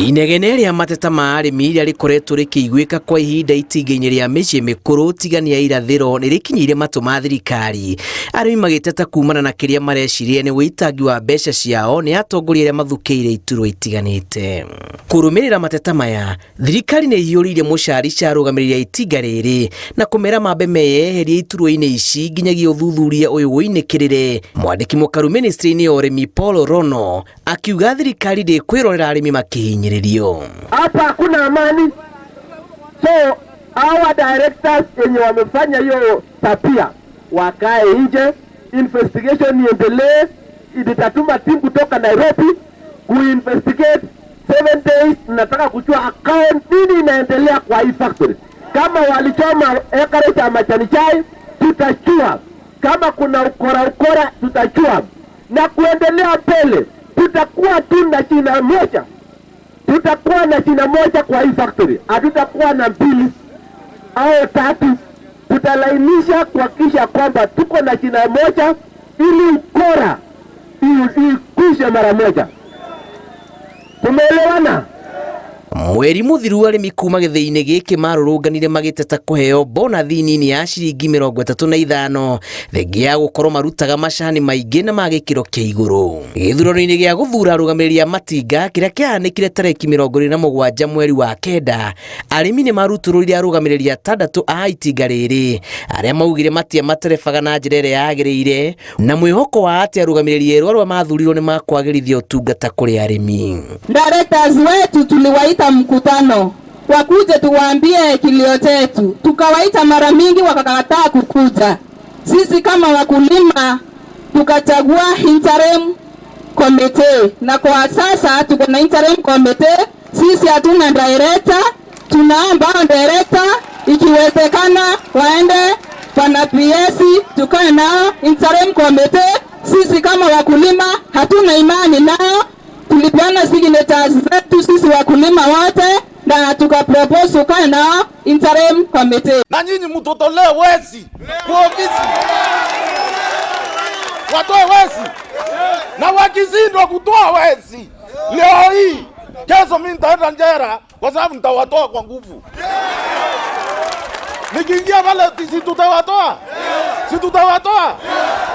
Inegene rĩa mateta ma arĩmi rĩrĩa rĩkoretwo rĩkĩiguĩka kwa ihinda itinga-inĩ rĩa mĩciĩ mĩkũrũ tigania irathĩro nĩ rĩkinyĩire matũ ma thirikari. Arĩmi magĩteta kumana na kĩrĩa mareciria nĩ wĩitangi wa mbeca ciao nĩ atongoria arĩa mathukĩire iturwa itiganĩte. Kũrũmĩrĩra mateta maya, thirikari nĩ ĩhiũrĩirie mũcarica arũgamĩrĩri a itinga rĩrĩ na kũmera mambe meyeherie iturwa-inĩ ici nginyagia ũthuthuria ũyũ ũinĩkĩrĩre. Mwandĩki mũkaru ministry-inĩ ya ũrĩmi Paul Rono akiuga thirikari ndĩkwĩrorera arĩmi makĩhinyĩrĩrio. Hapa hakuna amani, so our directors yenye wamefanya hiyo tabia wakae nje, investigation iendelee. Nitatuma timu kutoka Nairobi kuinvestigate 7 days. Nataka kujua account nini inaendelea kwa hii factory. Kama walichoma acreage ya majani chai, tutajua. Kama kuna ukora ukora, tutajua. Na kuendelea mbele, tutakuwa tu na jina moja, tutakuwa na jina moja kwa hii factory, hatutakuwa na mbili au tatu. Tutalainisha kuhakikisha kwamba tuko na jina moja ili ukora ikwishe mara moja. Tumeelewana? Mweri mũthiru arĩmi kuma gĩthĩi-inĩ gĩkĩ marũrũnganire magĩteta kũheo bonathi nini ya ciringi 35 thengia ya gũkorwo marutaga macani maingĩ na ma gĩkĩro kĩa igũrũ. Gĩthurano-inĩ gĩa gũthura arũgamĩrĩri a matinga kĩrĩa kĩahanĩkire tarĩki 27 mweri wa kenda, arĩmi nĩ marutũrũrire arũgamĩrĩri atandatũ a itinga rĩrĩ arĩa maugire matiamaterebaga na njĩra ĩrĩa yagĩrĩire na mwĩhoko wa atĩ arũgamĩrĩri erũ arĩa mathurirwo nĩ makwagĩrithia ũtungata kũrĩ arĩmi. Directors wetu tuliwaita mkutano wakuje tuwaambie kilio chetu, tukawaita mara mingi wakakataa kukuja. Sisi kama wakulima tukachagua interim committee, na kwa sasa tuko na interim committee. Sisi hatuna director, tunaomba hao director ikiwezekana waende bwana PS, tukae nao interim committee. Sisi kama wakulima hatuna imani nao, tulipeana signatures zetu sisi wakulima wote na tukapropose tukae nao interim committee. Na nyinyi mtutolee wezi kwa ofisi, watoe wezi, na wakishindwa kutoa wezi leo hii, kesho mimi nitaenda jela kwa sababu nitawatoa kwa nguvu. Nikiingia pale, si tutawatoa? Si tutawatoa?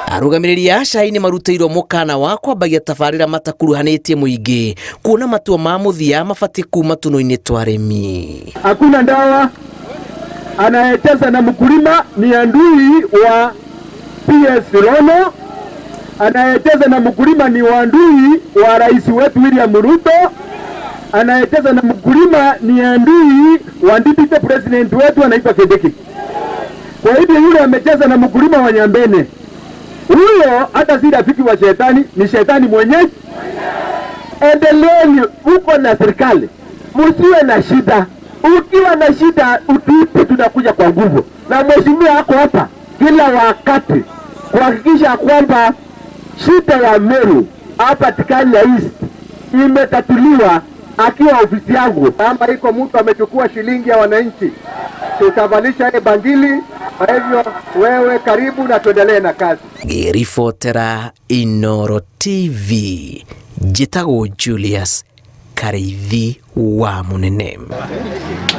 Arũgamĩrĩri a cai nĩ marutĩirwo mũkana wa kwambagia tabarĩra matakuruhanĩtie mũingĩ kuona matua ma mũthia mabatiĩ kuma tũnua-inĩ twa arĩmi. Hakuna ndawa. Anayecheza na mkulima ni adui wa PS Rono. Anayecheza na mkulima ni adui wa rais wetu William Ruto. Anayecheza na mkulima ni adui wa deputy president wetu anaitwa Kindiki. Kwa hivyo yule amecheza na mkulima wa Nyambene, huyo hata si rafiki wa shetani, ni shetani mwenyewe. Endeleeni huko na serikali, msiwe na shida. Ukiwa na shida utuite, tunakuja kwa nguvu. Na mheshimiwa ako hapa kila wakati kuhakikisha kwamba shida ya Meru hapa Tikali ya East imetatuliwa akiwa ofisi yangu. Kama iko mtu amechukua shilingi ya wananchi, tutavalisha ile bangili. Kwa hivyo wewe karibu na tuendelee na kazi. Ngĩribotera Inooro TV njĩtagwo Julius Karĩithi wa Mũnene.